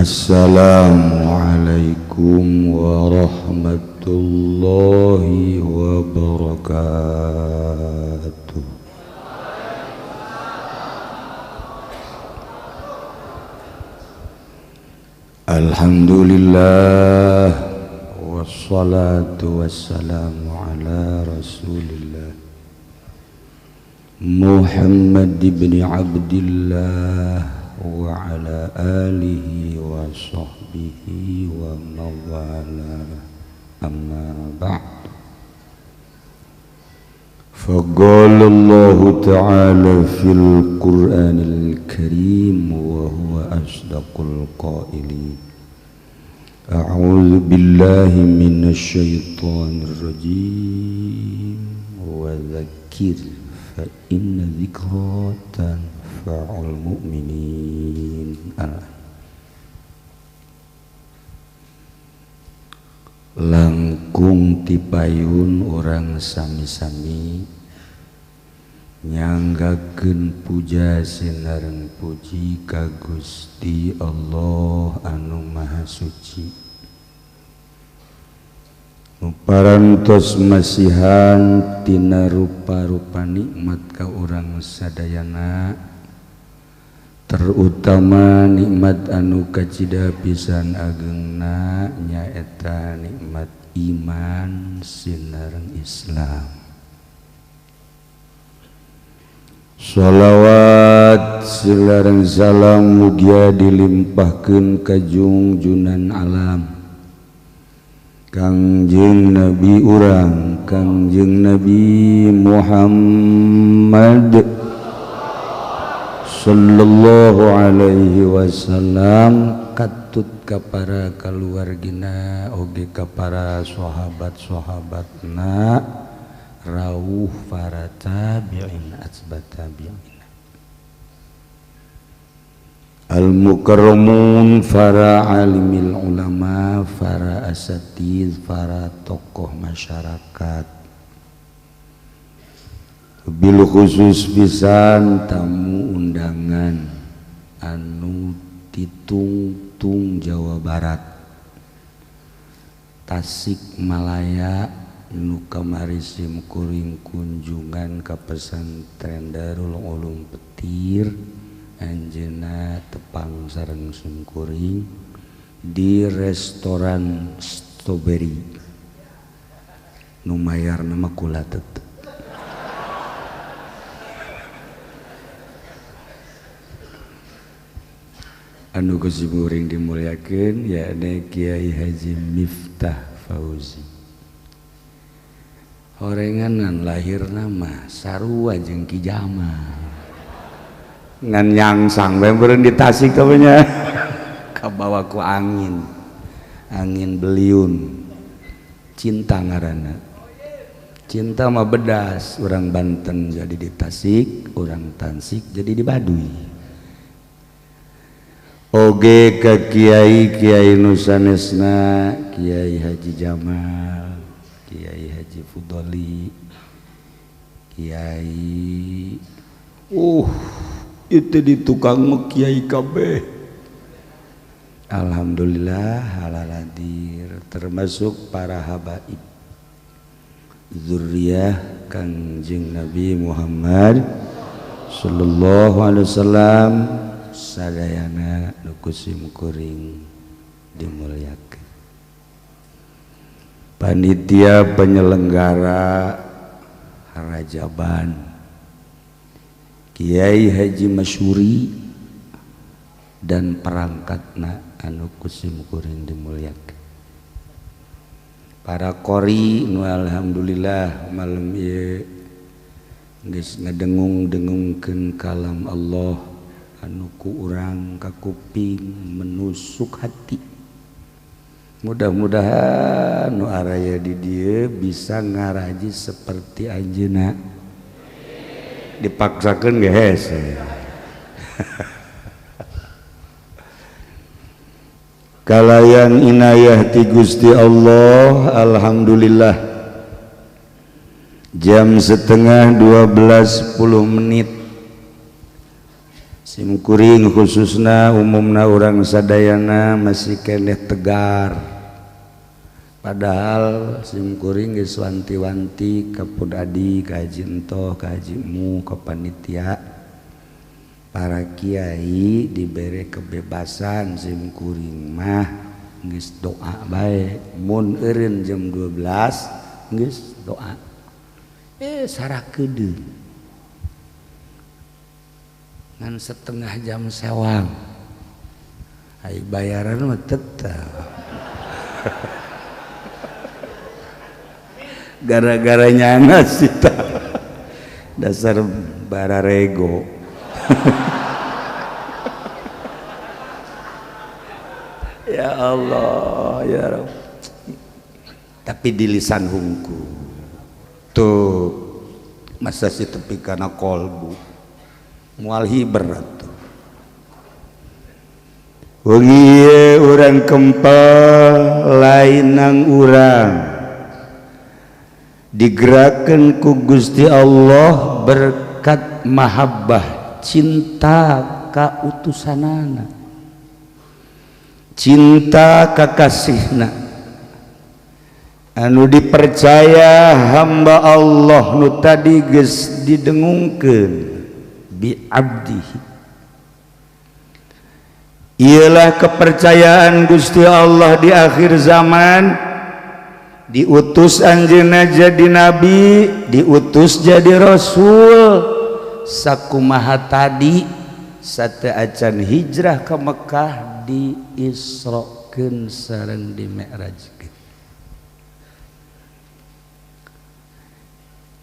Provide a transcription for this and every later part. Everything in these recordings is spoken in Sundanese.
Assalamualaikum warahmatullahi wabarakatuh. Alhamdulillah wassalatu wassalamu ala Rasulillah Muhammad ibn Abdillah wa ala alihi wa sahbihi wa mawala, amma ba'd. Faqala Allahu ta'ala fil Qur'anil Karim wa huwa asdaqul qailin. A'udzu billahi minasy syaithanir rajim. Wa dzakkir fa inna dzikra tanfa'ul mu'minin. Langkung tipayun orang sami-sami nyanggakeun puja sinareng puji ka Gusti Allah anu Maha Suci. Parantos masihan tina rupa-rupa nikmat ka urang sadayana, terutama nikmat anu kacida pisan agengna nyaeta nikmat iman sinareng Islam. Sholawat silareng salam mugia dilimpahkeun ka jungjunan alam Kangjeng Nabi urang, Kangjeng Nabi Muhammad sallallahu alaihi wasallam, katut ka para kaluargina oge ka para sahabat-sahabatna, rawuh para tabi'in atsbat tabi'in, al-mukarramun, para alimil ulama, para asatiz, para tokoh masyarakat, bil khusus pisan tamu undangan anu titungtung Jawa Barat, Tasikmalaya, nu kamari sim kuring kunjungan ka pesantren Darul Ulum Petir, anjeunna tepang sareng sungkuring di restoran Strawberry nu mayarna mah kula tetep. Anu ku simkuring dimuliakeun yakni Kiai Haji Miftah Fauzi. Horenganan lahirna mah sarua jeung Ki Jamal. Ngan nyangsang bae meureun di Tasik nya kabawa ku angin. Angin beliun. Cinta ngaranna. Cinta mah bedas, urang Banten jadi di Tasik, urang Tansik jadi di Baduy. Oge ka kiai kiai nu sanesna, Kiai Haji Jamal, Kiai Haji Fudoli, Kiai itu di tukang mah kiai kabeh. Alhamdulillah halal hadir, termasuk para habaib zuriyah Kangjeng Nabi Muhammad sallallahu alaihi wasallam sadayana nu ku simkuring dimuliakeun. Panitia penyelenggara Rajaban Kiai Haji Masyuri dan perangkatna anu ku simkuring dimuliakeun. Para qori nu alhamdulillah malam ieu geus ngadengung-dengungkeun kalam Allah anu ku urang ka kuping menusuk hati. Mudah-mudahan nu araya di dieu bisa ngaraji seperti anjeunna. Dipaksakeun ge hese. Kalayan inayah ti Gusti Allah, alhamdulillah jam 11:30 Simkuring khususna umumna urang sadayana masih keneh tegar. Padahal simkuring geus wanti-wanti ka Pun Adi, ka Haji Entoh, ka Haji Mu, ka panitia, para kiai dibere kebebasan. Simkuring mah geus doa bae, mun eureun jam 12 geus doa, sarakedeung ngan setengah jam sewang, ai bayaran mah tetep. Gara-gara nyana sih, dasar bararego. Ya Allah ya Rabb. Tapi di lisan hungku tuh masa sih tepi kana kolbu mualhi berat tuh. Wengi urang kempel lainang urang digerakkan ku Gusti Allah berkat mahabbah cinta ka utusanana, cinta ka kasihna, anu dipercaya hamba Allah nu tadi geus didengungkeun bi abdihi. Ialah kepercayaan Gusti Allah di akhir zaman, diutus anjeunna jadi nabi, diutus jadi rasul. Sakumaha tadi sateuacan hijrah ke Mekah diisrokeun sareng dimi'rajkeun.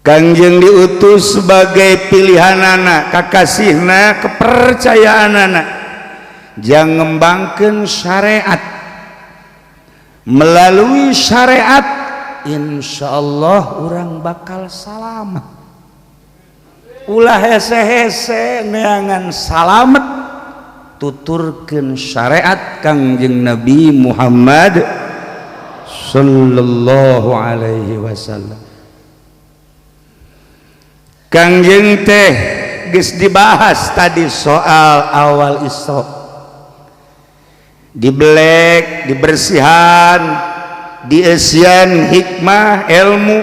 Kangjeng diutus sebagai pilihanana, kakasihna, kepercayaanana, jang ngembangkeun syariat. Melalui syariat insyaallah urang bakal salamet. Ulah hese-hese neangan salamet, tuturkeun syariat Kangjeng Nabi Muhammad sallallahu alaihi wasallam. Kangjeng teh geus dibahas tadi soal awal Isra, dibelek, dibersihan, diesian hikmah ilmu,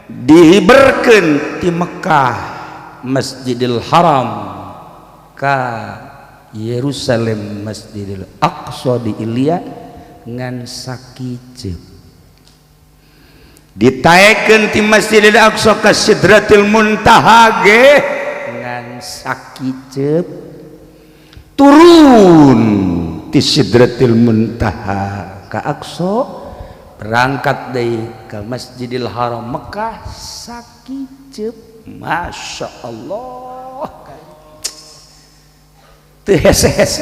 dihiberkeun di Mekah Masjidil Haram ka Yerusalem Masjidil Aqsa di Ilya ngan sakiceup. Ditaekeun ti Masjidil Aqsa ka Sidratil Muntaha ge ngan sakiceup, turun ti Sidratil Muntaha ka Aqsa, berangkat deui ka Masjidil Haram Mekah sakiceup. Masya Allah, teu hese-hese.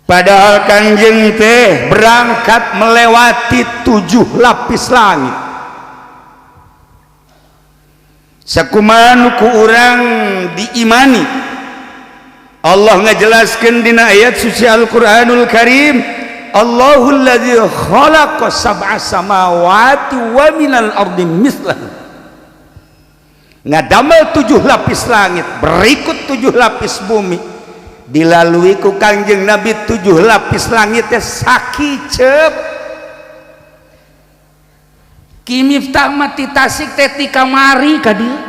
Padahal Kangjeng teh berangkat melewati 7 lapis langit. Sakumaha ku urang diimani, Allah ngajelaskeun dina ayat suci Al-Qur'anul Karim, Allahul ladzi khalaqa sab'a samawati wa minal ardi mislahu. Ngadamel 7 lapis langit berikut 7 lapis bumi, dilalui ku Kangjeng Nabi 7 lapis langit teh sakiceup. Ki Miftah mah ti Tasik teh ti kamari ka dieu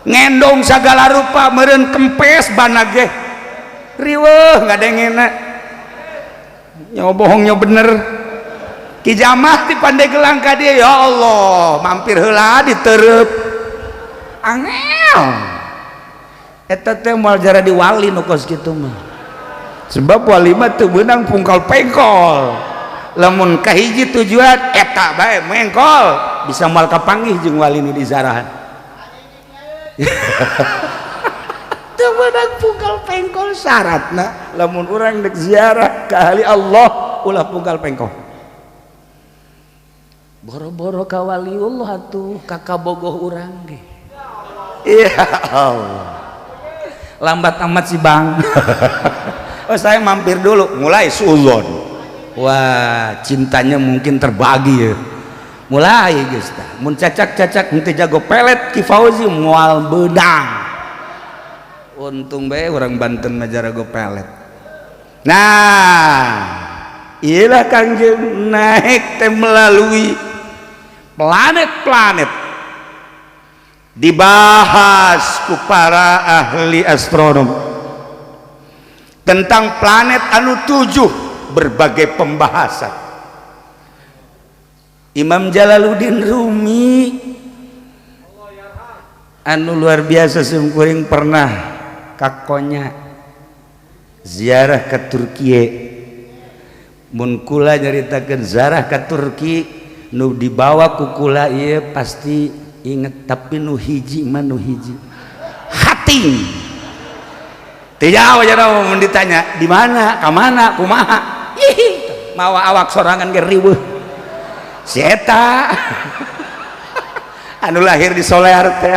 ngendong sagala rupa, meureun kempes bana ge riweuh ngadengena, nyawa bohong nyawa bener. Ki Jamah ti Pandeglang ka dieu, ya Allah mampir heula ditereup angel. Eta teh moal jara di wali nu kos kitu mah, sebab wali mah teu beunang pungkal pengkol. Lamun kahiji tujuan eta bae mengkol bisa moal kapanggih jeung wali nu dizarahan. Teu beunang pungkal pengkol syaratna lamun urang dek ziarah ka ahli Allah ulah pungkal pengkol. Boro-boro ka waliullah atuh ka kabogoh urang ge. Ya Allah, lambat amat sih bang. Oh saya mampir dulu, mulai suudzon. Wah cintanya mungkin terbagi ya. Mulai geus tah mun cacak-cacak henteu jago pelet Ki Fauzi moal beunang. Untung bae orang Banten mah jarago pelet. Nah, iyalah Kangjeng naik teh melalui planet-planet. Dibahas ku para ahli astronom tentang planet anu 7, berbagai pembahasan. Imam Jalaluddin Rumi anu luar biasa, simkuring pernah kakonya ziarah ke Turki. Mun kula nyaritakeun ziarah ke Turki nu dibawa ku kula ieu pasti inget, tapi nu hiji mah nu hiji hating teu jauh jauh. Mun ditanya di mana, ka mana, kumaha, ih mawa awak sorangan ge riweuh. Si eta anu lahir di Solear teh.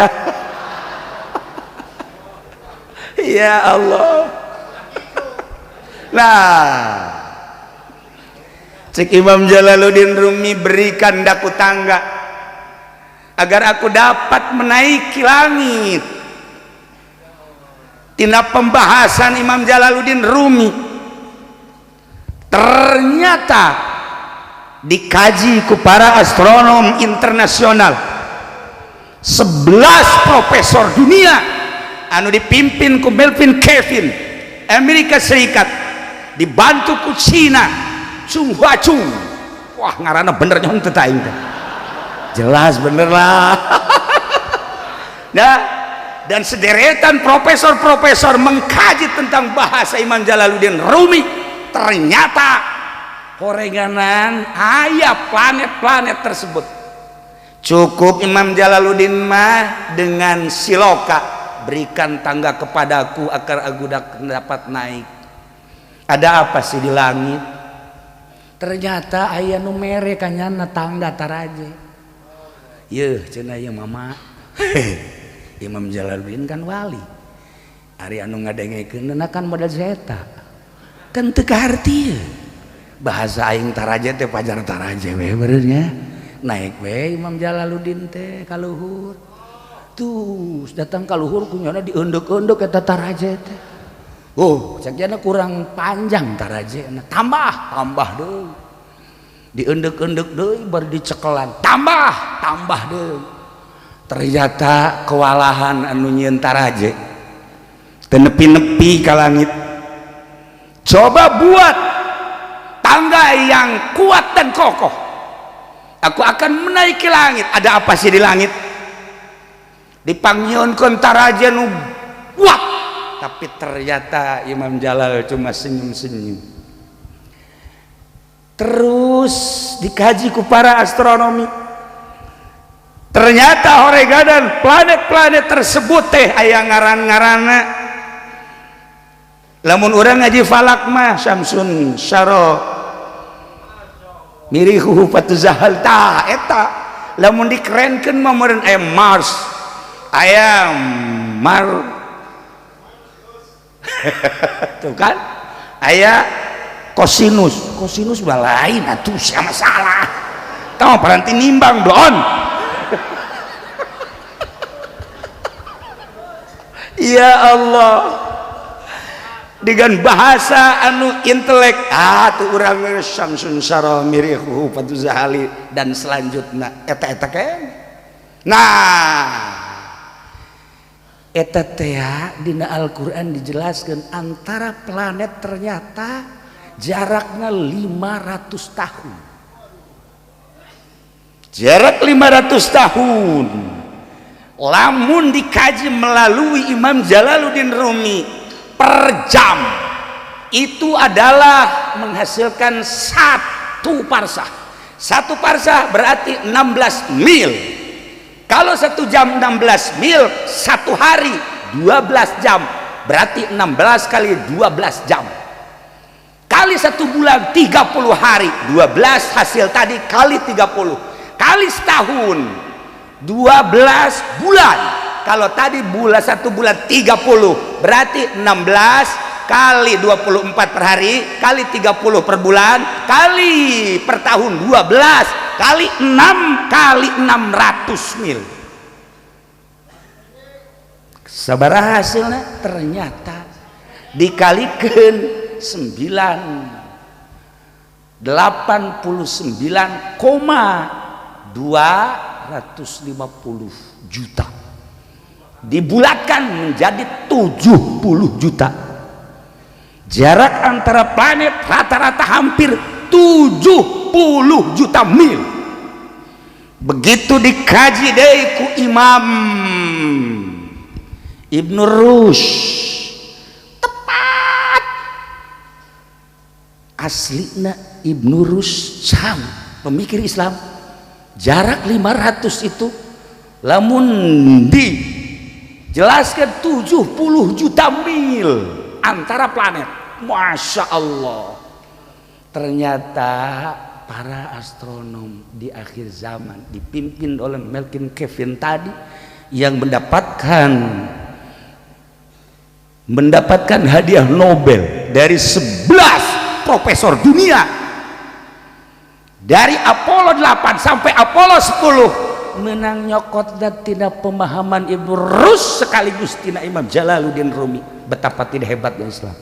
Ya Allah. Nah, cek Imam Jalaluddin Rumi, berikan daku tangga agar aku dapat menaiki langit. Tina pembahasan Imam Jalaluddin Rumi ternyata dikaji ku para astronom internasional, 11 profesor dunia anu dipimpin ku Melvin Kevin Amerika Serikat, dibantu ku Cina Chung Hua Chung. Wah, ngaranna bener nyon teu aing teh, jelas bener lah. Nah, dan sederetan profesor-profesor mengkaji tentang bahasa Imam Jalaluddin Rumi, ternyata horenganan aya planet-planet tersebut. Cukup Imam Jalaluddin mah dengan siloka, berikan tangga kepadaku agar aku dapat naik. Ada apa sih di langit? Ternyata aya nu mere kanyana tangga taraje. Yeuh cenah ieu mama. Imam Jalaluddin kan wali. Ari anu ngadengekeunna kan modal zeta. Kan teu kaharti. Bahasa aing taraje teh pajar taraje we beureunya. Naik we Imam Jalaluddin teh ka luhur. Tuh datang ka luhur kunyana dieundek-eundek eta taraje teh. Oh, cek jana kurang panjang taraje, tambah, tambah deui. Dieundek-eundek deui bar dicekelan, tambah, tambah deui. Ternyata kewalahan anu nyieun taraje. Teu nepi-nepi ka langit. Coba buat tangga yang kuat dan kokoh. Aku akan menaiki langit. Ada apa sih di langit? Dipanggieunkeun taraje nu kuat, tapi ternyata Imam Jalal cuma senyum-senyum. Terus dikaji ku para astronomi, ternyata horegadan planet-planet tersebut teh aya ngaran-ngaranna. Lamun urang ngaji falak mah Syamsun Syaro mirihu fatuzahal ta eta, lamun dikerenkeun mah meureun aya Mars, aya Mar tuh kan, aya kosinus, kosinus balain atuh sia masalah. Tong paranti nimbang blon. Ya Allah, dengan bahasa anu intelek tuh urang Syamsun Syara mirihu fatuzahali dan selanjutnya eta-eta kan. Nah, eta teh dina Al-Qur'an dijelaskan antara planet ternyata jaraknya 500 tahun. Jarak 500 tahun. Lamun dikaji melalui Imam Jalaluddin Rumi per jam itu adalah menghasilkan 1 parsah. 1 parsah berarti 16 mil. Kalau 1 jam 16 mil, 1 hari 12 jam, berarti 16 kali 12 jam. Kali 1 bulan 30 hari, 12 hasil tadi kali 30. Kali setahun 12 bulan. Kalau tadi bulan 1 bulan 30, berarti 16 kali 24 per hari, kali 30 per bulan, kali per tahun 12, kali 6 kali 600 mil. Sabaraha hasilna? Ternyata dikalikeun 989,250 juta, dibulatkan menjadi 70 juta. Jarak antara planet rata-rata hampir 70 juta mil. Begitu dikaji deui ku Imam Ibnu Rushd, tepat aslina Ibnu Rushd sama pemikir Islam. Jarak 500 itu lamun dijelaskan 70 juta mil antara planet. Masya Allah, ternyata para astronom di akhir zaman dipimpin oleh Melvin Kevin tadi yang mendapatkan mendapatkan hadiah Nobel dari 11 profesor dunia, dari Apollo 8 sampai Apollo 10, menang nyokot dan tidak pemahaman Ibnu Rushd sekaligus tina Imam Jalaluddin Rumi. Betapa tidak hebatnya Islam,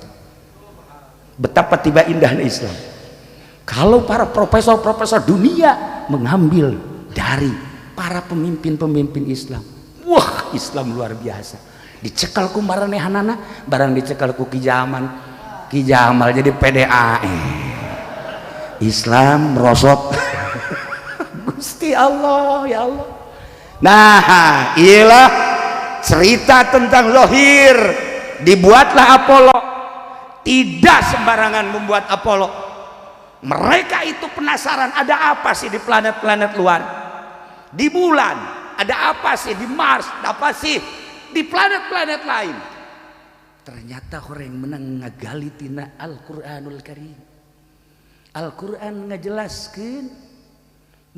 betapa tiba indahnya Islam kalau para profesor-profesor dunia mengambil dari para pemimpin-pemimpin Islam. Wah, Islam luar biasa. Dicekal ku maranehanana, barang dicekal ku Ki Jamal, Ki Jamal jadi PDAE, Islam merosot. Gusti Allah, ya Allah. Nah, iyalah cerita tentang lohir. Dibuatlah Apollo. Tidak sembarangan membuat Apollo. Mereka itu penasaran, ada apa sih di planet-planet luar, di bulan, ada apa sih di Mars, ada apa sih di planet-planet lain. Ternyata orang menang ngagali tina Al-Quranul Karim. Al-Quran ngajelaskeun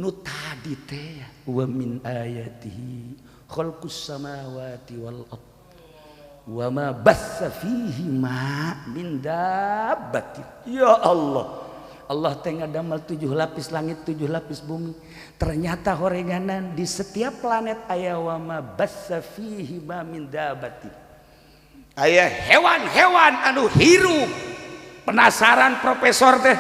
nu tadi teh, wa min ayatihi khalqus samawati wal ard wa ma batsa fihi ma min dabbatin. Ya Allah, Allah teh ngadamel tujuh lapis langit, tujuh lapis bumi. Ternyata horenganan di setiap planet aya wa ma batsa fihi ma min dabbatin, aya hewan-hewan anu hirup. Penasaran profesor teh,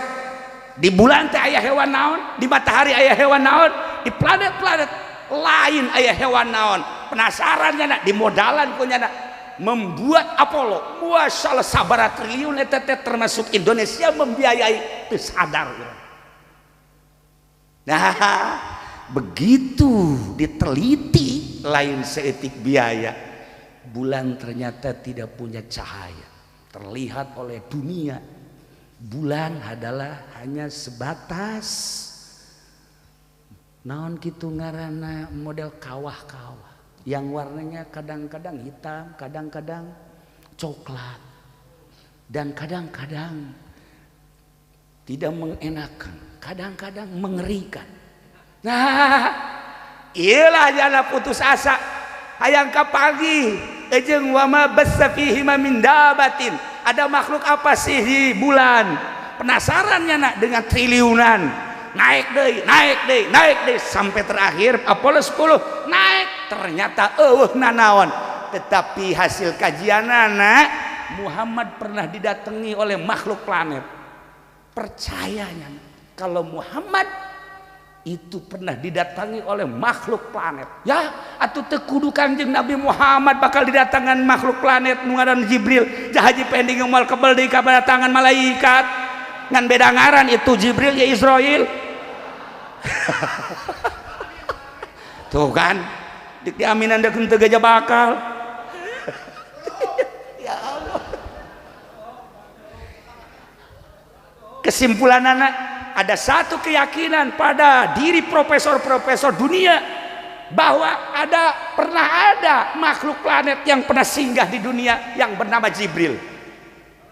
di bulan teh aya hewan naon, di matahari aya hewan naon, di planet-planet lain aya hewan naon. Penasaran nyana, di modalan ku nyana membuat Apollo. Wah, salah sabara triliun eta teh, termasuk Indonesia membiayai, teu sadar urang. Nah, begitu diteliti, lain saeutik biaya. Bulan ternyata tidak punya cahaya terlihat oleh dunia. Bulan adalah hanya sebatas naon kitu ngaranna, model kawah-kawah yang warnanya kadang-kadang hitam, kadang-kadang coklat, dan kadang-kadang tidak mengenakan, kadang-kadang mengerikan. Nah, iyalah jana putus asa hayang kapanggih jeung wama bassa fihi ma min dabatin, ada makhluk apa sih di bulan. Penasaran nak dengan triliunan, naik deh, naik deh, naik deh, sampai terakhir Apollo 10 naik, ternyata eueuh nanaon. Tetapi hasil kajian anak Muhammad pernah didatangi oleh makhluk planet. Percayanya kalau Muhammad itu pernah didatangi oleh makhluk planet, ya atau teu kudu Kanjeng Nabi Muhammad bakal didatangan makhluk planet nu ngaran Jibril. Haji pending moal kebel deui kedatangan malaikat, ngan beda ngaran, itu Jibril ya Israel. Tuh kan dik diaminan dek henteu gajah bakal. Ya Allah, kesimpulan anak, ada satu keyakinan pada diri profesor-profesor dunia bahwa ada pernah ada makhluk planet yang pernah singgah di dunia yang bernama Jibril.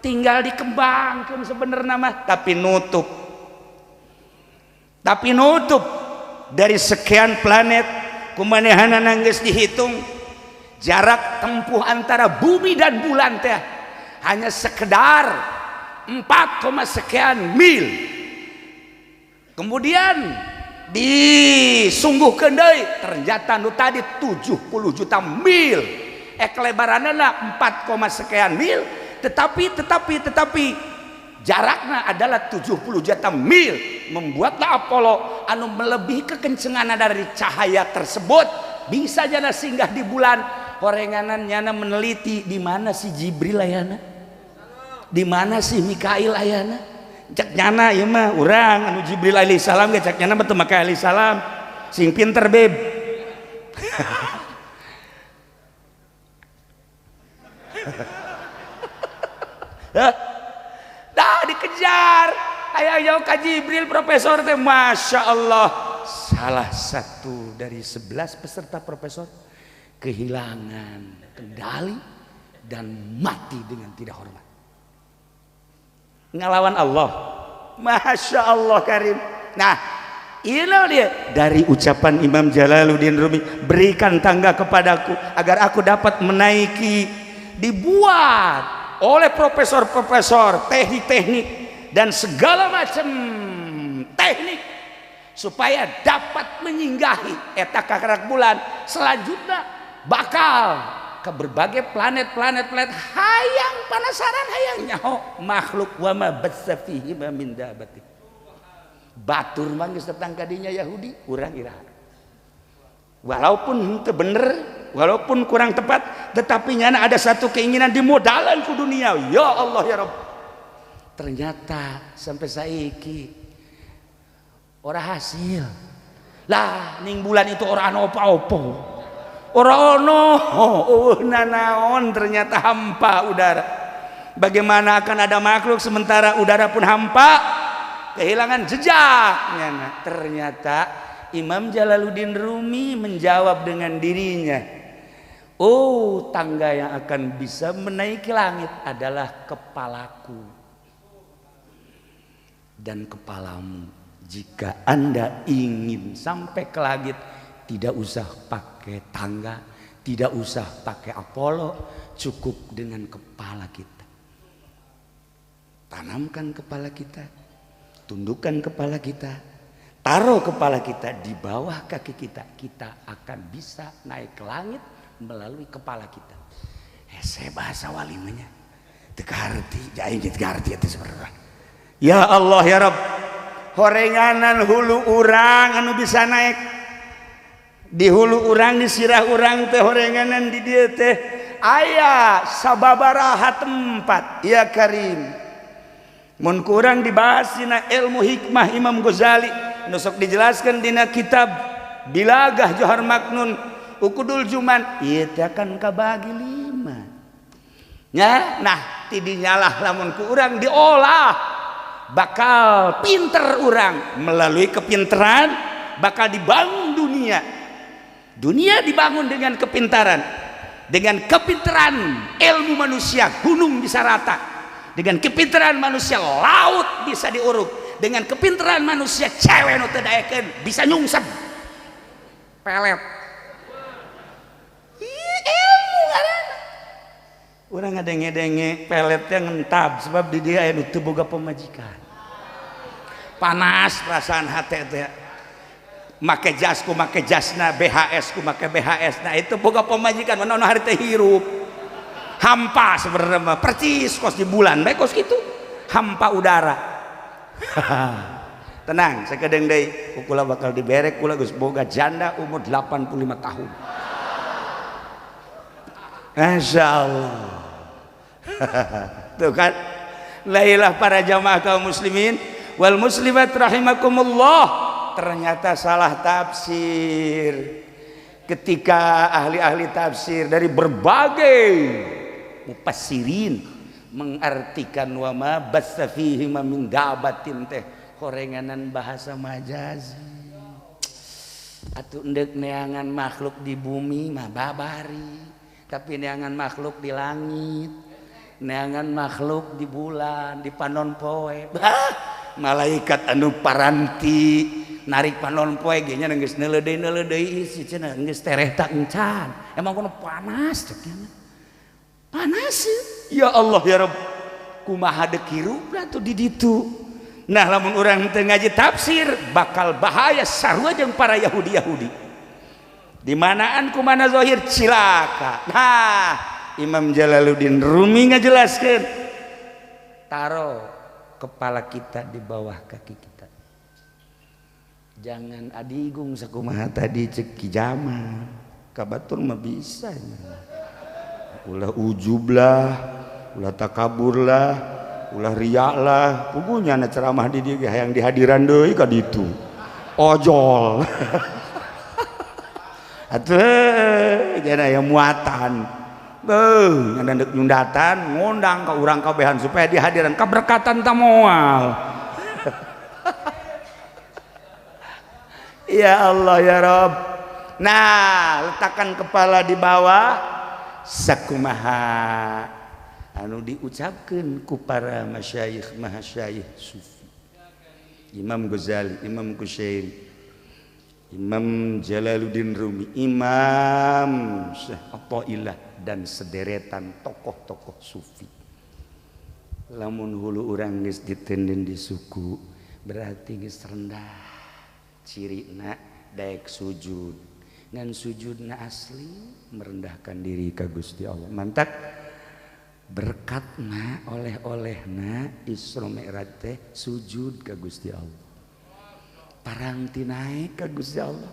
Tinggal dikembangkan sebenarnya mah, tapi nutup. Tapi nutup dari sekian planet kumanehanana geus dihitung jarak tempuh antara bumi dan bulan teh hanya sekedar 4, sekian mil. Kemudian disungguhkeun deui, ternyata nu tadi 70 juta mil. Kelebaranana 4, sekian mil, tetapi tetapi tetapi jaraknya adalah 70 juta mil. Membuatlah Apollo anu melebihi kekencengan dari cahaya tersebut bisa jana singgah di bulan. Horenganan nyana meneliti di mana si Jibril ayana, di mana si Mikail ayana. Cek nyana ieu mah urang anu Jibril alaihi salam ge, cek nyana mah teu make alaihi salam, sing pinter beb. Dah dikejar ayo ayo ka Jibril profesor teh, Masya Allah. Salah satu dari 11 peserta profesor kehilangan kendali dan mati dengan tidak hormat ngelawan Allah. Masya Allah karim. Nah ini dia dari ucapan Imam Jalaluddin Rumi, berikan tangga kepadaku agar aku dapat menaiki. Dibuat oleh profesor-profesor teknik-teknik dan segala macam teknik supaya dapat menyinggahi eta kakarak bulan. Selanjutnya bakal ke berbagai planet-planet planet, hayang penasaran, hayang nyaho makhluk wa ma batsa fihi min dabati. Batur mah geus datang ka dinya Yahudi, urang iraha. Walaupun henteu bener, walaupun kurang tepat, tetapi nyana ada satu keinginan dimodalan ku dunia. Ya Allah ya Rabb. Ternyata sampai saiki ora hasil. Lah ning bulan itu ora ana apa-apa. Ora ono, oh nanaon, ternyata hampa udara. Bagaimana akan ada makhluk sementara udara pun hampa, kehilangan jejak. Ternyata Imam Jalaluddin Rumi menjawab dengan dirinya, oh tangga yang akan bisa menaiki langit adalah kepalaku dan kepalamu. Jika Anda ingin sampai ke langit, tidak usah pakai tangga, tidak usah pakai Apollo, cukup dengan kepala kita. Tanamkan kepala kita, tundukkan kepala kita, taruh kepala kita di bawah kaki kita, kita akan bisa naik ke langit melalui kepala kita. Hese bahasa walimanya, teu kaharti, aing teu kaharti eta sebenarnya. Ya Allah ya Rabb, horenganan hulu urang anu bisa naik. Di hulu urang, di sirah urang teh horenganan di dieu teh aya sababaraha tempat. Ya Karim, mun kurang dibahas dina ilmu hikmah Imam Ghazali, nu sok dijelaskan dina kitab Bilagah Johar Maknun Ukudul Juman, ieu teh akan kabagi 5 nya. Nah tidinyalah lamun ku urang diolah bakal pinter urang, melalui kepinteran bakal dibangun dunia. Dunia dibangun dengan kepintaran. Dengan kepintaran ilmu manusia gunung bisa rata. Dengan kepintaran manusia laut bisa diuruk. Dengan kepintaran manusia cewek nu teu daekeun bisa nyungsep pelet. Ih, ilmu ngaranna. Urang ngadenge-denge peletnya ngentab sebab di dia aya nu teu boga pamajikan. Panas perasaan hate teh. Make jas ku make jasna, BHS ku make BHS. Nah itu boga pamajikan mana hari teh hirup. Hampa sebenarnya mah, percis kos di bulan bae kos kitu. Hampa udara. Tenang, sakedeung deui kula bakal diberek kula geus boga janda umur 85 tahun. Masya Allah. Tuh kan. Lailah para jamaah kaum muslimin wal muslimat rahimakumullah. Ternyata salah tafsir. Ketika ahli-ahli tafsir dari berbagai mufassirin mengartikan wa ma batsa fihi min dabatin teh horenganan bahasa majazi. Atuh endek neangan makhluk di bumi mah babari, tapi neangan makhluk di langit, neangan makhluk di bulan, di panon poe. Bah, malaikat anu paranti narik panon poe ge nya geus neuleudeuy-neuleudeuy isi cenah geus tereh tak encan. Emang kono panas cek nya. Panas ya Allah ya Rabb. Kumaha deuk hirupna tuh di ditu. Nah lamun urang teu ngaji tafsir bakal bahaya sarua jeung para Yahudi-Yahudi. Di manaan ku mana zahir cilaka. Nah, Imam Jalaluddin Rumi ngajelaskeun, taruh kepala kita di bawah kaki kita. Jangan adigung sakumaha tadi cek Ki Jamal. Ka batur mah bisa. Ulah ujub lah, ulah takabur lah, ulah riya lah. Pugunya na ceramah di dieu hayang dihadiran deui ka ditu. Ojol. Atuh jangan aya muatan. Beuh, nyanda deuk nyundatan ngundang ka urang kabehan supaya dihadiran kaberkatan ta moal. Ya Allah ya Rabb. Nah, letakkan kepala di bawah sakumaha anu diucapkeun ku para masyayikh mahasyayikh sufi. Imam Ghazali, Imam Qushairi, Imam Jalaluddin Rumi, Imam Syekh Athaillah dan sederetan tokoh-tokoh sufi. Lamun hulu urang geus ditenden di suku berarti geus rendah. Cirina daek sujud. Ngan sujudna asli merendahkan diri ka Gusti Allah. Mantak berkatna oleh-olehna Isra Mi'raj teh sujud ka Gusti Allah. Parangti naik ka Gusti Allah.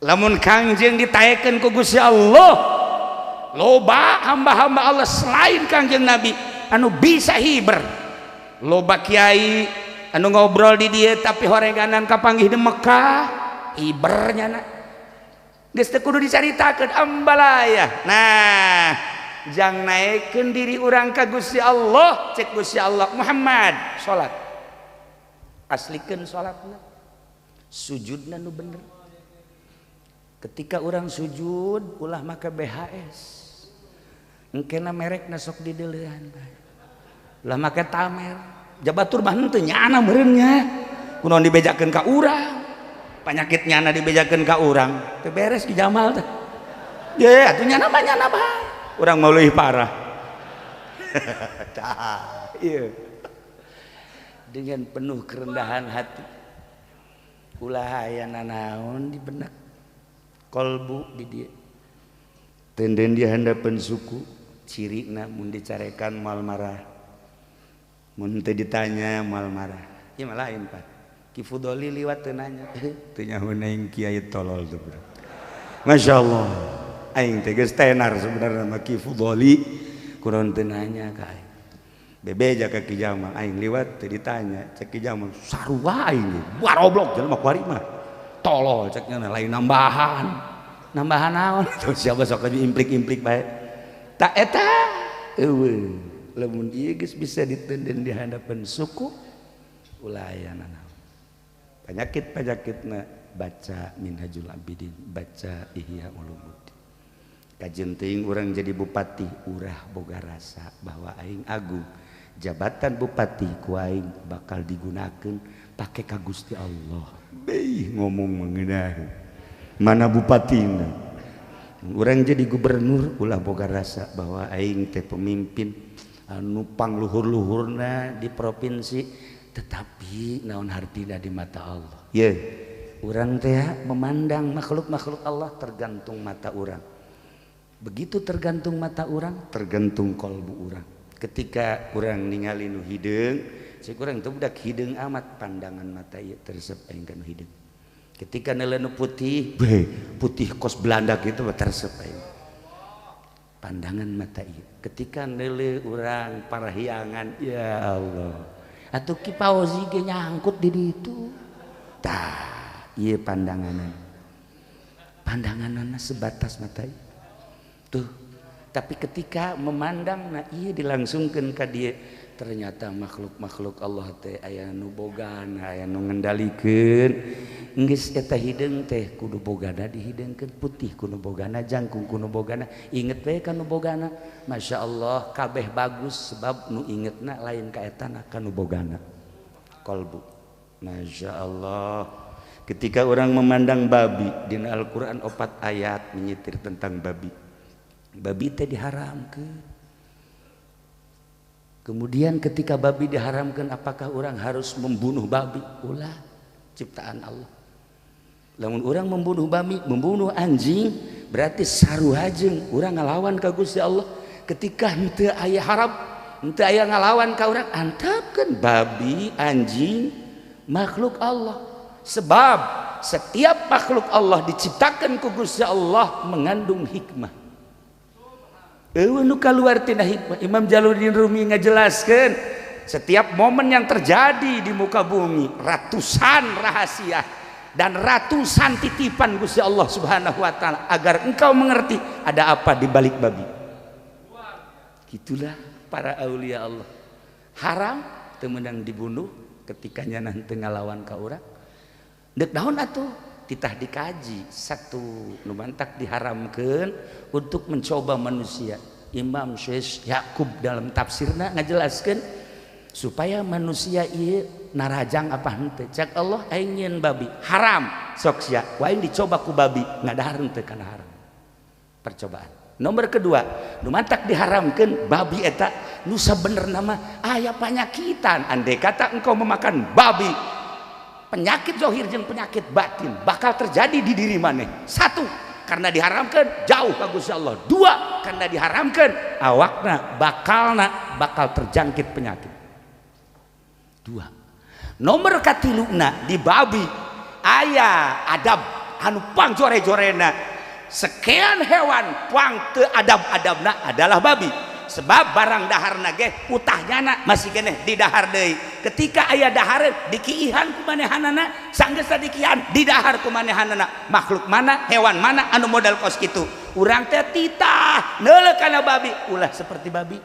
Lamun Kangjeng ditaekeun ku Gusti Allah, loba hamba-hamba Allah selain Kangjeng Nabi anu bisa hiber. Loba kiai anu ngobrol di dieu tapi horenganan kapanggih di Mekah, hibernya na. Geus teu kudu dicaritakeun ambalaya. Nah, jang naekeun diri urang ka Gusti Allah, cek Gusti Allah Muhammad salat. Aslikeun salatna. Sujudna nu bener. Ketika urang sujud ulah make BHS. Engkena merekna sok dideuleuan bae. Ulah make tamer. Jabatur mah henteu nyana meureun nya. Kunaon dibejakeun ka urang? Panyakit nyana dibejakeun ka urang. Teu beres Ki Jamal teh. Ye atuh nyana mah nyana bae. Urang mah leuwih parah. Tah, ieu. Dengan penuh kerendahan hati. Ulah aya nanaon di benak kolbu di dieu. Tenden di handapeun suku cirina mun dicarekan moal marah. Mun teu ditanya moal marah. Ieu mah lain Pak. Ki Fudoli liwat teu nanya. Teu nyaho aing kiai tolol tuh bro. Masyaallah. Aing teh geus tenar sebenarnya mah Ki Fudoli kunaon teu nanya ka aing. Bebeja ka Ki Jamal aing liwat teu ditanya. Cek Ki Jamal sarua aing ge. Baroblok jelema kuari mah. Tolol cek nya lain nambahan. Nambahan naon? Tuh siapa sok implik-implik bae. Tak eta eueuh. Lamun ieu geus bisa ditenden di hadapan suku ulah aya nanaon. Penyakit-penyakitna baca Minhajul Abidin, baca Ihya Ulumuddin. Kajeun teuing urang jadi bupati, urah boga rasa bahwa aing agung. Jabatan bupati ku aing bakal digunakeun pake ka Gusti Allah. Beuh ngomong mengenai mana bupatina. Urang jadi gubernur ulah boga rasa bahwa aing teh pemimpin anu pangluhur-luhurna di provinsi, tetapi naon hartina di mata Allah. Ye, urang teh memandang makhluk-makhluk Allah tergantung mata urang. Begitu tergantung mata urang, tergantung kolbu urang. Ketika urang ningali nu hideung, cek urang teh budak hideung amat pandangan mata ieu teresep aing ka nu hideung. Ketika neuleuh nu putih, beuh, putih kos Belanda kitu mah teresep aing. Pandangan mata ieu. Ketika neuleuh urang parahyangan, ya Allah. Atuh Ki Fauzi ge nyangkut di ditu. Tah, ieu pandanganna. Pandanganna sebatas mata ieu. Tuh, tapi ketika memandang nah ieu dilangsungkeun ka dieu, ternyata makhluk-makhluk Allah teh aya nu bogana, aya nu ngendalikeun. Geus eta hideung teh kudu bogana dihideungkeun, putih kudu bogana, jangkung kudu bogana, inget we ka nu bogana. Masya Allah kabeh bagus sebab nu ingetna lain ka etana ka nu bogana. Kolbu. Masya Allah. Ketika orang memandang babi dina Al-Qur'an 4 ayat menyitir tentang babi. Babi teh diharamkeun. Kemudian ketika babi diharamkan, apakah orang harus membunuh babi? Ulah, ciptaan Allah. Lamun urang membunuh babi, membunuh anjing, berarti sarua jeung urang ngalawan ka Gusti Allah. Ketika henteu aya harap, henteu aya ngalawan ka urang, antepkeun babi, anjing, makhluk Allah. Sebab setiap makhluk Allah diciptakan ku Gusti Allah mengandung hikmah. Eueuh nu kaluar tina hikmah. Imam Jalaluddin Rumi ngajelaskeun setiap momen yang terjadi di muka bumi ratusan rahasia dan ratusan titipan Gusti Allah Subhanahu wa taala agar engkau mengerti ada apa di balik babi. Gitulah para aulia Allah. Haram teu meunang dibunuh ketika nyana henteu ngalawan ka urang. Deuk naon atuh? Titah dikaji satu nu mantak diharamkeun untuk mencoba manusia. Imam Syekh Yakub dalam tafsirna ngajelaskeun supaya manusia ieu narajang apa henteu. Cek Allah aing nyieun babi haram, sok sia ku aing dicoba ku babi ngadahar henteu kana haram. Percobaan. Nomor kedua, nu mantak diharamkeun babi eta nu sabenerna mah aya panyakitan. Andai kata engkau memakan babi, penyakit zahir jeung penyakit batin bakal terjadi di diri maneh. Satu, karena diharamkan jauh ka Gusti Allah. Dua, karena diharamkan awakna bakalna bakal terjangkit penyakit. Dua. Nomor katiluna di babi aya adab anu pangjore-jorena. Sekian hewan pang teu adab-adabna adalah babi. Sebab barang daharna ge utahnyana masih keneh di dahar deui. Ketika aya dahareun dikiihan ku manehanana, sanggeusna dikiihan di dahar ku manehanana. Makhluk mana, hewan mana anu modal kos kitu. Urang teh titah neuleuh kana babi, ulah seperti babi.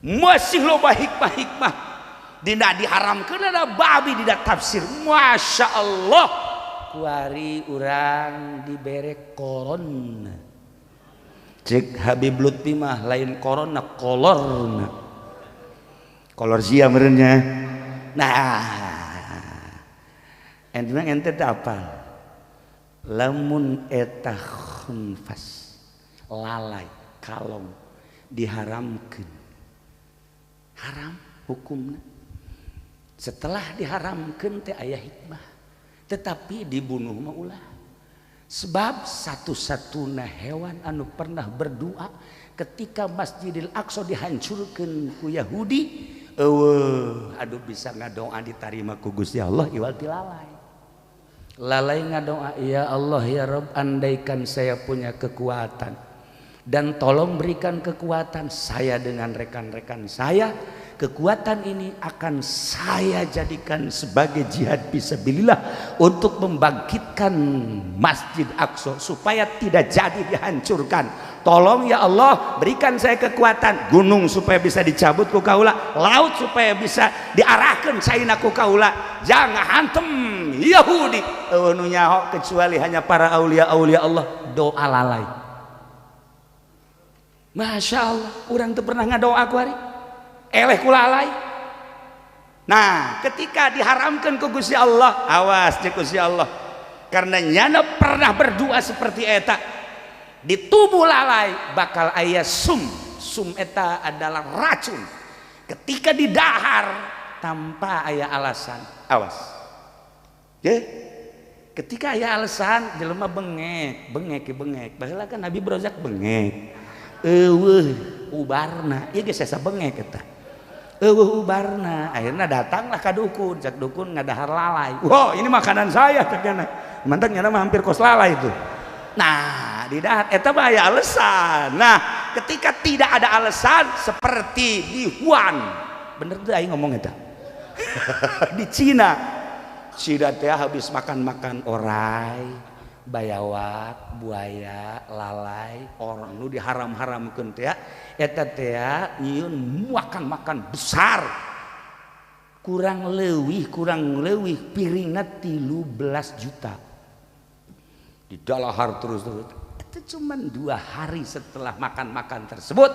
Masih loba hikmah-hikmah dina diharamkeun ada babi dina tafsir. Masya Allah. Kuari urang dibere korona. Cek Habib Lutfi mah lain korona, kolorna. Kolor sia merenya. Nah, ente ente teh apal. Lamun eta khunfas lalai kalong diharamkeun. Haram hukumna. Setelah diharamkeun teh aya hikmah. Tetapi dibunuh mah ulah. Sebab satu-satunya hewan anu pernah berdoa ketika Masjidil Aqsa dihancurkan ku Yahudi, eueuh, aduh bisa ngadoa ditarima ku Gusti Allah iwal ti lalai. Lalai ngadoa, ya Allah ya Rabb, andaikan saya punya kekuatan dan tolong berikan kekuatan saya dengan rekan-rekan saya, kekuatan ini akan saya jadikan sebagai jihad fisabilillah untuk membangkitkan Masjid Aqsa supaya tidak jadi dihancurkan. Tolong ya Allah berikan saya kekuatan, gunung supaya bisa dicabut ku kaula, laut supaya bisa diarahkan caina ku kaula, jangan hantem Yahudi. Eueuh nu nyaho kecuali hanya para aulia-aulia Allah, doa lalai. Masya Allah, urang teu pernah ngadoa ku hari. Eleh ku lalai. Nah, ketika diharamkan ku Gusti Allah, awas cek Gusti Allah. Karena nyana pernah berdoa seperti eta, di tubuh lalai bakal aya sum. Sum eta adalah racun. Ketika didahar tanpa aya alasan, awas. Ye? Ketika aya alasan jelema bengek, bengek bengek. Baheula kan Nabi Brozak bengek. Eueuh ubarna, ieu geus asa bengek eta. Eueuh ubarna, akhirnya datanglah ka dukun, cak dukun ngadahar lalai. Wah, ini makanan saya cak nyana. Mantak nyana mah hampir kos lalai itu. Nah, di dahar eta mah aya alasan. Nah, ketika tidak ada alasan seperti di Wuhan. Bener teu aing ngomong eta? Di Cina. Cina teh habis makan-makan orai, bayawak, buaya, lalai, orang nu diharam-haramkeun teh eta teh nyieun makan-makan besar. Kurang leuwih piringna 13 juta. Didalahar terus-terus. Itu cuman 2 hari setelah makan-makan tersebut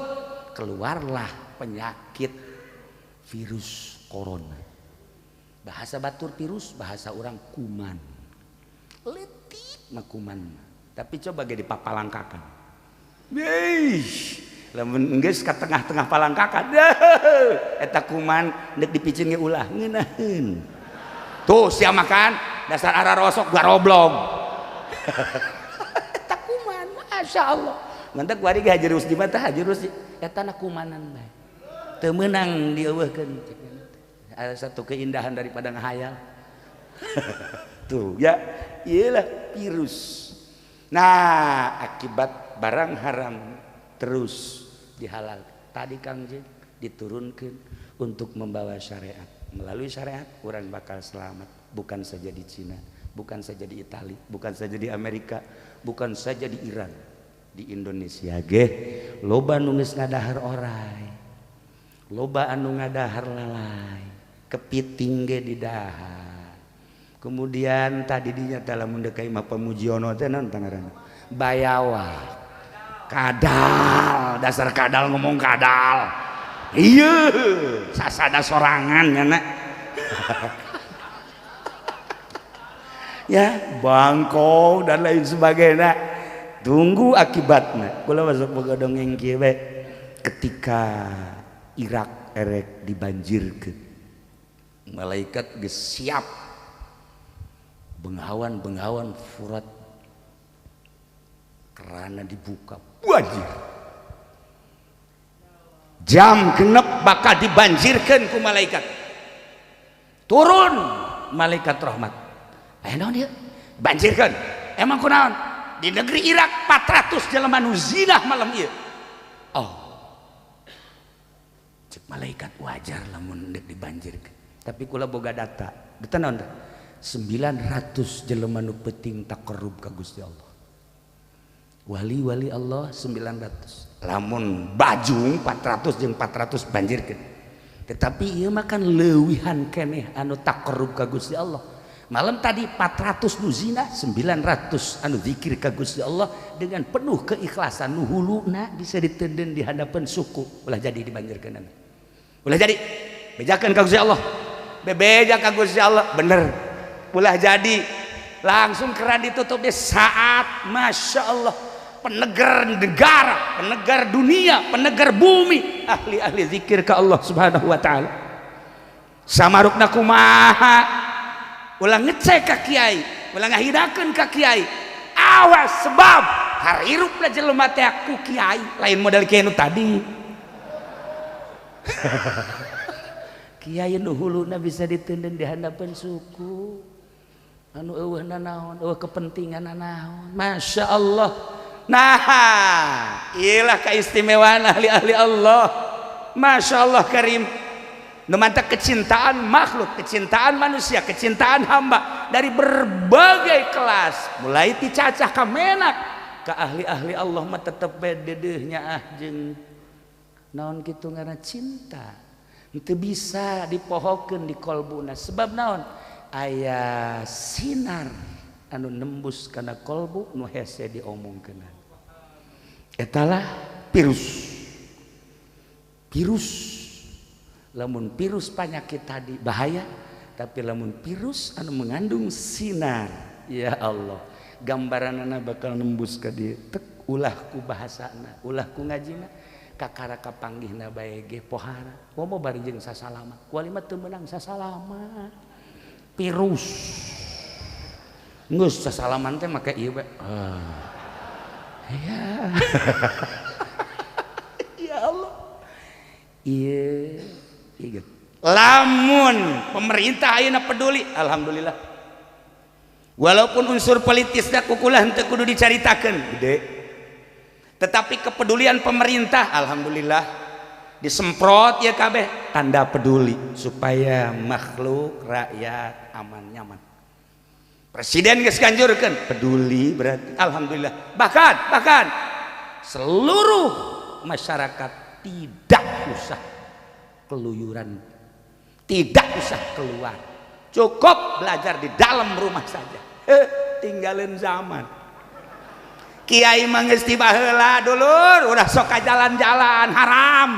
keluarlah penyakit virus corona. Bahasa batur virus, bahasa orang kuman. Letik mah kuman. Tapi coba ge dipapalangkakan. Wih, lamun geus ka tengah-tengah palangkakan, eta kuman deuk dipicen ge ulah ngeunaheun. Tuh sia makan. Dasar arah rosok garoblog. Eta kuman, Masya Allah. Mantak kuari ge Haji Rusdi mah tah Haji Rusdi eta na kumanan bae. Teu meunang dieuweuhkeun. Ada satu keindahan daripada ngahayal. Tuh ya, iyalah virus. Nah, akibat barang haram terus dihalal. Tadi Kang Jeng diturunkan untuk membawa syariat. Melalui syariat orang bakal selamat, bukan saja di Cina, bukan saja di Itali, bukan saja di Amerika, bukan saja di Iran, di Indonesia ge loba nu geus ngadahar orai, loba anu ngadahar lalai, kepiting ge didahar. Kemudian tadi dinyata lamun deuk ka imah Pamujiono teh naon tangaranna? Bayawak. Kadal, dasar kadal ngomong kadal. Iya, sasada sorangan ya nak. Ya, bangkong dan lain sebagainya. Tunggu akibatnya. Kula masuk boga dongeng kieu bae. Ketika Irak erek dibanjirkeun, malaikat geus siap bengawan-bengawan Furat kerana dibuka banjir. Jam genep bakal dibanjirkan ku malaikat. Turun malaikat rahmat. Naon ieu? Banjirkan. Emang kunaon? Di negeri Irak 400 jelema nu zinah malam ieu. Oh. Cek malaikat wajar lamun deuk dibanjirkeun. Tapi kula boga data. Data naon teh? 900 jelema nu penting taqarrub ka Gusti Allah. Wali-wali Allah 900. Lamun bajung 400 jeung 400 banjirkeun. Tetapi ieu mah kan leuwihan keneh anu taqarrub ka Gusti Allah. Malam tadi 400 nu zina, 900 anu zikir ka Gusti Allah dengan penuh keikhlasan nu huluna bisa ditenden di hadapan suku. Ulah jadi dibanjirkeun. Ulah jadi. Bejakeun ka Gusti Allah. Bebeja ka Gusti Allah, bener. Ulah jadi. Langsung keran ditutup di saat Masya Allah penegar negara, penegar dunia, penegar bumi, ahli-ahli zikir ke Allah Subhanahu wa ta'ala. Samarukna kumaha, ulah ngecek ka kiai, ulah ngahidakeun ka kiai. Awas sebab harirupna jelema teh ku kiai, lain model kiai nu tadi. Kiai nu huluna bisa ditenden di handapeun suku. Anu eueuh nanaon, eueuh kepentingan nanaon. Masya Allah. Nah, iyalah keistimewaan ahli-ahli Allah. Masya Allah karim. Nu mantak kecintaan makhluk, kecintaan manusia, kecintaan hamba dari berbagai kelas, mulai ti cacah ka menak ka ahli-ahli Allah mah tetep bae dedeuhnya ah jeung naon kitu ngaranna cinta. Henteu bisa dipohokeun di kolbuna sebab naon? Aya sinar anu nembus kana kolbu nu hese diomongkeun. Etalah virus. Virus. Lamun virus penyakit tadi bahaya, tapi lamun virus anu mengandung sinar, ya Allah, gambaranana bakal nembus ka dieu. Tek ulah ku bahasana, ulah ku ngajina, kakara kapanggihna bae ge pohara. Komo bari jeung sasalama. Kuali mah teu meunang sasalama. Virus. Geus sasalaman teh make ieu bae. Ya. Ya Allah. Ieu ieu. Lamun pemerintah ayeuna peduli, alhamdulillah. Walaupun unsur politisna kukulah henteu kudu dicaritakeun, gede. Tetapi kepedulian pemerintah alhamdulillah disemprot ya kabeh tanda peduli supaya makhluk rakyat aman nyaman. Presiden geus ganjurkeun peduli berarti alhamdulillah. Bahkan bahkan seluruh masyarakat tidak usah keluyuran, tidak usah keluar, cukup belajar di dalam rumah saja. Tinggalin zaman kiai mah geus ti baheula dulur udah sok ka jalan-jalan haram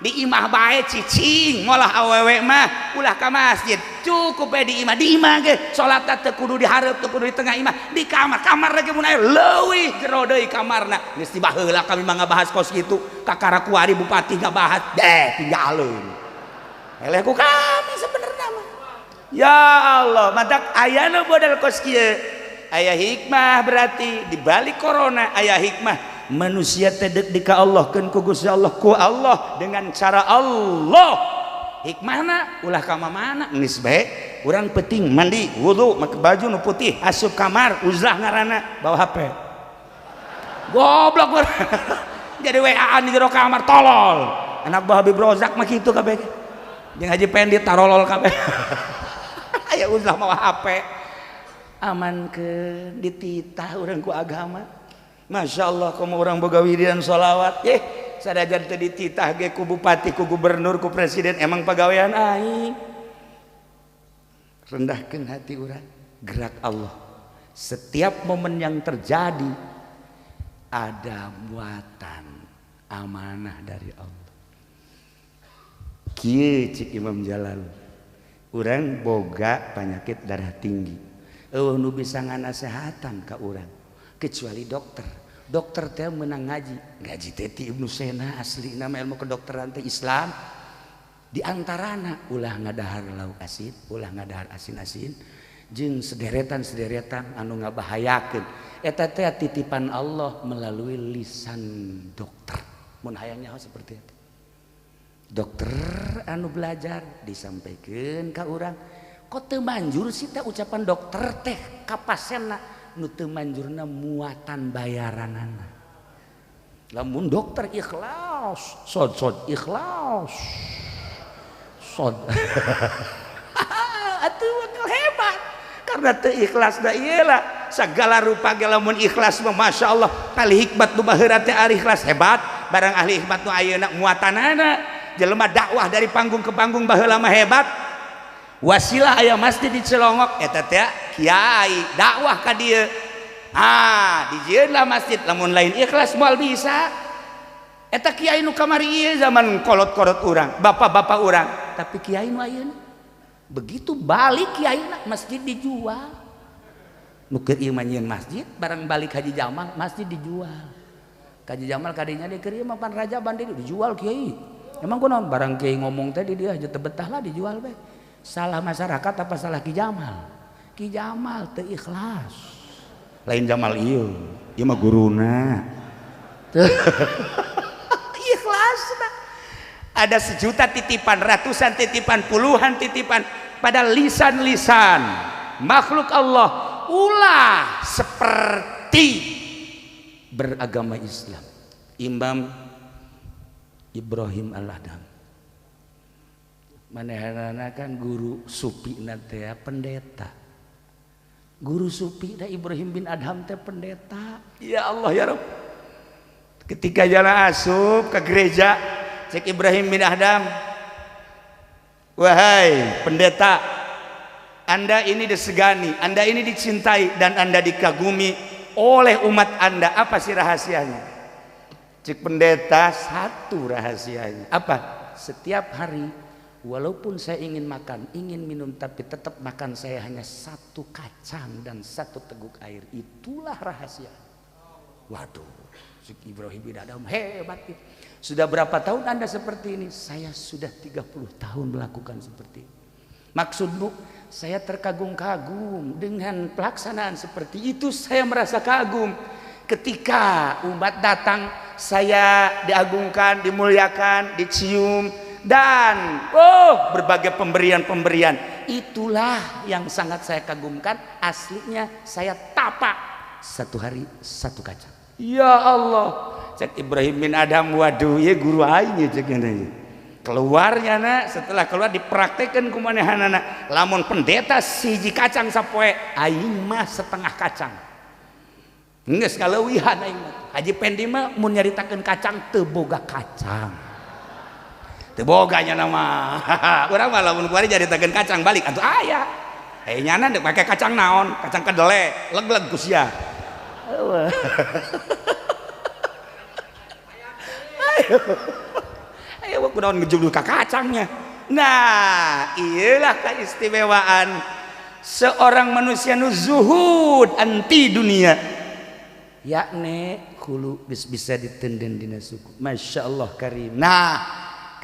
di imah bae cicing molah awewe mah ulah ka masjid cukup bae di imah ge salat teu kudu di hareup teu kudu di tengah imah di kamar kamar lagi mun aya leuwih jero deui kamarna geus ti baheula kami mah ngabahas kos kitu kakara kuari bupati ngabahas deh tinggalin eleh ku kami sebenarnya mah Ya Allah, matak ayana modal kos kieu. Aya hikmah berarti di balik corona aya hikmah. Manusia teh deuk di ka Allah keun ku Gusti Allah, ku Allah dengan cara Allah. Hikmahna ulah ka mana geus bae urang penting mandi wudu make baju nu putih asup kamar uzlah ngaranna bawa HP. Goblok jadi WA-an di jero kamar tolol. Anak buah Habib Rozak mah kitu kabeh. Jeung Haji Pendi tarolol kabeh. Aya uzlah mawa HP. Amankeun dititah urang ku agama. Masya Allah komo urang boga wiridan sholawat. Yeh, sadajan teu dititah ge ku bupati, ku gubernur, ku presiden emang pagawean aing. Rendahkeun hati urang, gerak Allah. Setiap momen yang terjadi ada muatan amanah dari Allah. Kieu cik Imam Jalal. Urang boga penyakit darah tinggi. Eueuh nu bisa nganasehatan ka urang kecuali dokter. Dokter teh menang ngaji. Ngaji teh ti Ibnu Sina asli nama ilmu kedokteran teh Islam. Di antarana ulah ngadahar lauk asin, ulah ngadahar asin-asin jeung sederetan-sederetan anu ngabahayakeun. Eta teh titipan Allah melalui lisan dokter. Mun hayang nyaho seperti itu. Dokter anu belajar disampaikan ka urang, kok teu manjur sih teh ucapan dokter teh ka pasienna nu teu manjurna muatan bayaranana. Lamun dokter ikhlas, sod-sod ikhlas. Sod. Atuh bakal hebat. Karena teu ikhlas da ieu lah segala rupa ge lamun ikhlas mah masyaallah ahli hikmat nu baheula teh ahli ikhlas hebat, barang ahli hikmat nu ayeuna muatanana jelema dakwah dari panggung ke panggung baheula mah hebat. Wasilah aya masjid di Cilongok eta teh kiai dakwah ka dieu. Ah, dijieunlah masjid lamun lain ikhlas moal bisa. Eta kiai nu kamari ieu zaman kolot-kolot urang, bapak-bapak urang, tapi kiai nu ayeuna begitu balik kiai masjid dijual. Nu keur ieu mah nyieun masjid, barang balik Haji Jamal masjid dijual. Haji Jamal kadinya di keur ieu mah pan rajaban dijual kiai. Emang kunaon barang kiai ngomong teh di dia aja teu betah lah dijual bae. Salah masyarakat apa salah Ki Jamal? Ki Jamal teu ikhlas. Lain Jamal ieu, ieu mah guruna. Ikhlas nah. Ada sejuta titipan, ratusan titipan, puluhan titipan pada lisan-lisan makhluk Allah ulah seperti beragama Islam. Imam Ibrahim Al-Adham manehanana kan guru supi teh pendeta. Guru supi da Ibrahim bin Adham teh pendeta. Ya Allah ya Rabb. Ketika jalan asup ke gereja, cek Ibrahim bin Adham, wahai pendeta, Anda ini disegani, Anda ini dicintai dan Anda dikagumi oleh umat Anda. Apa sih rahasianya? Cek pendeta, satu rahasianya. Apa? Setiap hari walaupun saya ingin makan, ingin minum, tapi tetap makan saya hanya satu kacang dan satu teguk air. Itulah rahasia. Waduh, cek Ibrahim bin Adham hebat. Sudah berapa tahun Anda seperti ini? Saya sudah 30 tahun melakukan seperti ini. Maksudmu, saya terkagum-kagum dengan pelaksanaan seperti itu. Saya merasa kagum. Ketika umat datang, saya diagungkan, dimuliakan, dicium, dan oh berbagai pemberian-pemberian. Itulah yang sangat saya kagumkan. Aslinya saya tapak satu hari satu kacang. Ya Allah, cek Ibrahim bin Adham, waduh ya guru aing cek ini. Keluarnya nak, setelah keluar dipraktekan ku manehanana. Lamun pendeta siji kacang sapoe, aing mah setengah kacang. Geus kaleuwihan aing mah. Haji Pendi mah mun nyaritakeun kacang teu boga kacang. Teu boga nya nama. Urang mah lamun kuari nyaritakeun kacang balik atuh aya. Eh nyana deuk make kacang naon? Kacang kedele, leg-leg ku sia. Ayo. Ayo kunaon ngejubul ka kacangnya. Nah, iyalah keistimewaan seorang manusia nu zuhud anti dunia. Yakni hulu bisa ditenden dina suku. Masya Allah karim. Nah,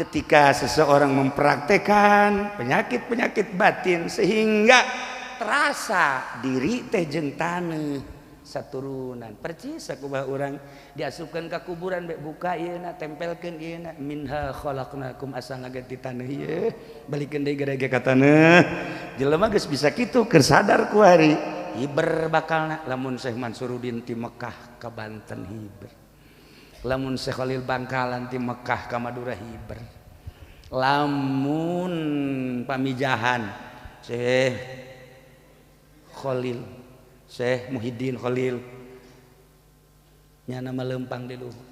Ketika seseorang mempraktekan penyakit-penyakit batin sehingga terasa diri teh jeung taneuh saturunan percis sakumaha urang diasupkeun ka kuburan bek buka ieuna tempelkeun ieuna minha khalaqnakum asal ngaganti taneuh ieu balikeun deui gede ka taneuh jelema geus bisa kitu keur sadar ku hari hiber bakalna. Lamun Syekh Mansuruddin ti Mekah ka Banten hiber, lamun Syekh Khalil Bangkalan ti Mekah ka Madura hiber, lamun pamijahan Syekh Khalil Syekh Muhyiddin Khalil nyana lempang di luhur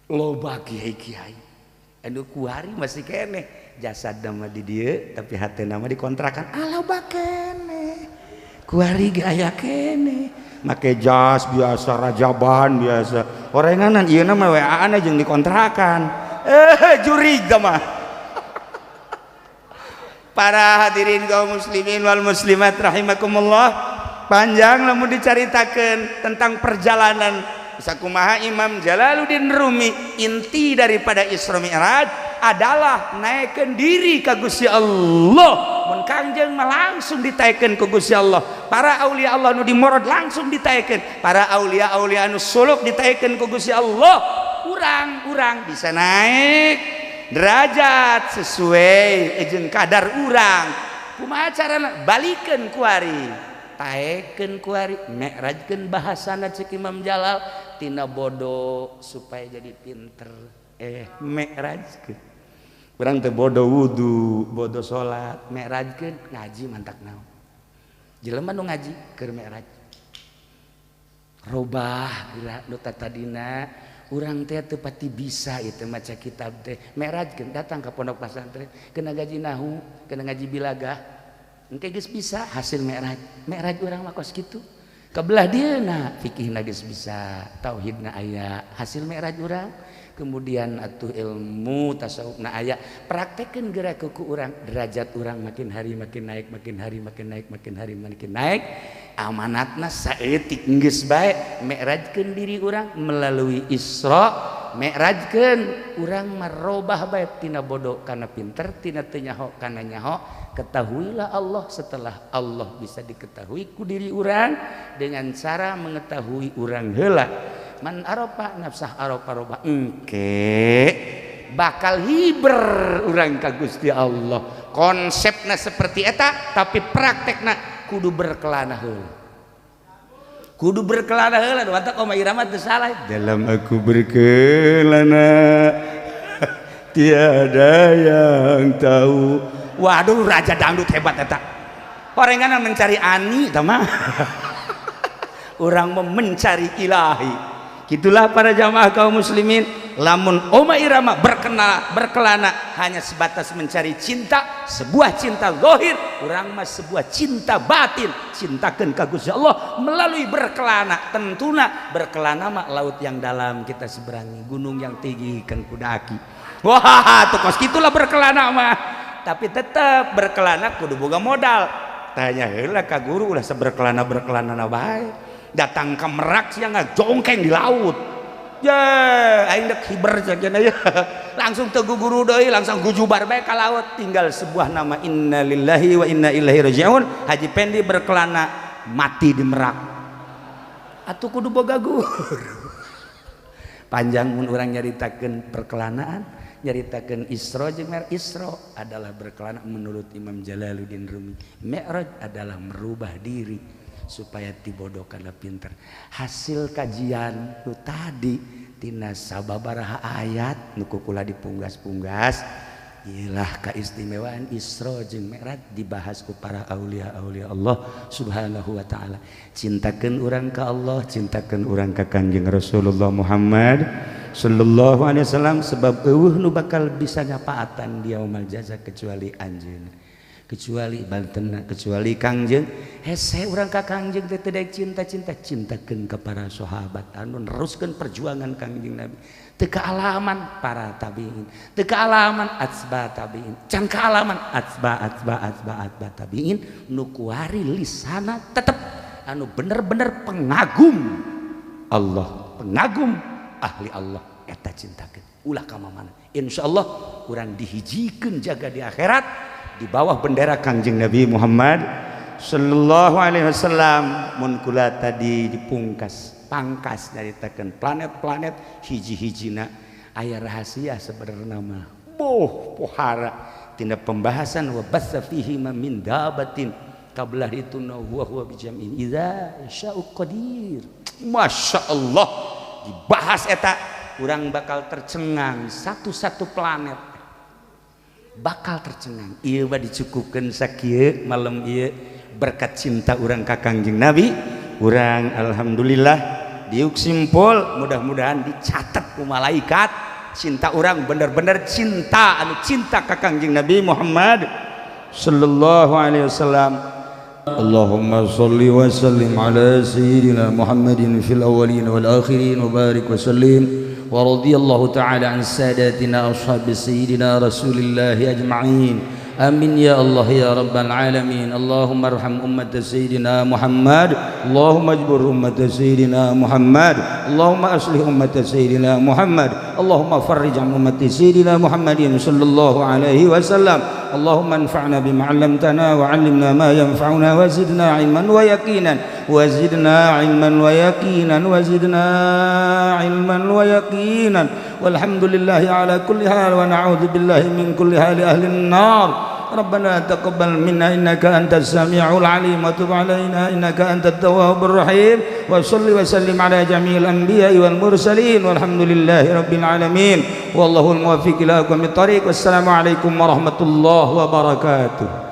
loba kiai-kiai anu kuari masih keneh jasad nama di dieu tapi hatena mah dikontrakan loba keneh kuari ge aya keneh make jas biasa rajaban biasa orenganan ieu mah WA-an jeung dikontrakan jurig mah. Para hadirin kaum muslimin wal muslimat rahimakumullah, panjang lamun dicaritakeun tentang perjalanan sakumaha Imam Jalaluddin Rumi. Inti daripada Isra Mi'raj adalah naikkeun diri ka Gusti Allah. Mun Kangjeng mah langsung ditaikeun ku Gusti Allah, para aulia Allah nu dimorod langsung ditaikeun, para aulia-aulia anu suluk ditaikeun ku Gusti Allah. Urang-urang bisa naik derajat sesuai jeung kadar urang. Kumaha carana? Balikeun kuari, taekeun kuari, mi'rajkeun bahasana cek Imam Jalal tina bodoh supaya jadi pinter. Mi'rajkeun urang teh bodoh wudu, bodoh salat, mi'rajkeun ngaji mantak naon jelema nu ngaji keur mi'raj robah geura nu tadina urang teh teu pati bisa ieu maca kitab teh. Mi'rajkeun datang ka pondok pesantren kena gaji nahu, kena ngaji bilagah engke geus bisa hasil mi'raj. Mi'raj urang mah kos kitu kebelah dieuna fikihna geus bisa, tauhidna aya hasil mi'raj urang, kemudian atuh ilmu tasawufna aya, praktekeun geura ku urang, derajat urang makin hari makin naik, makin hari makin naik, makin hari makin naik, amanatna saeutik geus bae. Mi'rajkeun diri urang melalui Isra Mi'rajkeun urang marobah bae tina bodoh kana pinter, tina teu nyaho kana nyaho. Ketahuilah Allah setelah Allah bisa diketahui ku diri urang dengan cara mengetahui urang heula. Man arofa nafsah arofa roba, engke bakal hiber urang ka Gusti Allah. Konsepna seperti eta tapi praktekna kudu berkelana heula, kudu berkelana heula. Mata Oma Irama teu salah dalam aku berkelana tiada yang tahu. Waduh, raja dangdut hebat eta. Horengan mencari ani tah mah, urang mencari ilahi. Gitulah para jamaah kaum muslimin, lamun Oma Irama berkelana hanya sebatas mencari cinta, sebuah cinta zahir, urang mah sebuah cinta batin, cintakeun ka Gusti Allah melalui berkelana. Tentuna berkelana mah laut yang dalam kita seberangi, gunung yang tinggi kan kudaki. Wah, tuh kos gitulah berkelana mah. Tapi tetap berkelana kudu boga modal. Tanya heula ka guru, ulah seberkelana berkelana bae. Datang ke Merak sia ngajongkeng di laut. Ya, aing dek hiber sakieu ya. Langsung teu guru deui, langsung gujubar bae ka laut, tinggal sebuah nama innalillahi wa inna ilaihi rajiun. Haji Pendi berkelana mati di Merak. Atuh kudu boga guru. Panjang mun urang nyaritakeun perkelanaan, nyaritakeun Isra jeung Mi'raj. Isra adalah berkelana menurut Imam Jalaluddin Rumi. Mi'raj adalah merubah diri supaya tibodoh kana pinter. Hasil kajian nu tadi tina sababaraha ayat nu kukula dipunggas-punggas ialah keistimewaan Isra jeung Mi'raj dibahas ku para aulia-aulia Allah Subhanahu wa taala. Cintakeun urang ka Allah, cintakeun urang ka Kangjeng Rasulullah Muhammad sallallahu alaihi wasallam, sebab eueuh nu bakal bisa nyapaatan di yaumul jaza kecuali anjeunna, kecuali bantena, kecuali Kangjeng. Hese urang ka Kangjeng teh teu cinta-cinta, cintakeun ka para sahabat anu neruskeun perjuangan Kangjeng Nabi. Teu kaalaman para tabiin, teu kaalaman atsba tabiin, can kaalaman atsba atsba atsba atsba tabiin nu kuari lisana tetep anu bener-bener pengagum Allah, pengagum ahli Allah, eta cintakeun ulah ka mana. Insyaallah Urang dihijikeun jaga di akhirat di bawah bendera Kangjeng Nabi Muhammad sallallahu alaihi wasallam. Mun kula tadi dipungkas pangkas nyaritakeun planet-planet hiji-hijina aya rahasia sebenarnya mah boh pohara tina pembahasan wa batsa fihi min dabatin kabelah itu huwa huwa bijam'in idza sya'u qadir. Masya Allah, dibahas eta urang bakal tercengang, satu-satu planet bakal tercengang. Ieu mah dicukupkeun sakieu malam ieu berkat cinta urang ka Kangjeng Nabi. Urang alhamdulillah diuk simpul, mudah-mudahan dicatat ku malaikat cinta urang bener-bener cinta anu cinta ka Kangjeng Nabi Muhammad sallallahu alaihi wasallam. اللهم صل وسلم على سيدنا محمد في الأولين والآخرين وبارك وسلم، ورضي الله تعالى عن ساداتنا أصحاب سيدنا رسول الله أجمعين. آمين يا الله يا رب العالمين. اللهم ارحم أمة سيدنا محمد، اللهم اجبر أمة سيدنا محمد، اللهم أصلح أمة سيدنا محمد، اللهم فرج عن أمة سيدنا محمد صلى الله عليه وسلم. اللهم انفعنا بما علمتنا وعلمنا ما ينفعنا وزدنا علما ويقينا، وزدنا علما ويقينا، وزدنا علما ويقينا. والحمد لله على كل حال، ونعوذ بالله من كل حال أهل النار. ربنا تقبل منا إنك أنت السميع العليم، وتب علينا إنك أنت التواب الرحيم، وصل وسلم على جميع الأنبياء والمرسلين، والحمد لله رب العالمين، والله الموفق إلى أقوم الطريق. والسلام عليكم ورحمة الله وبركاته.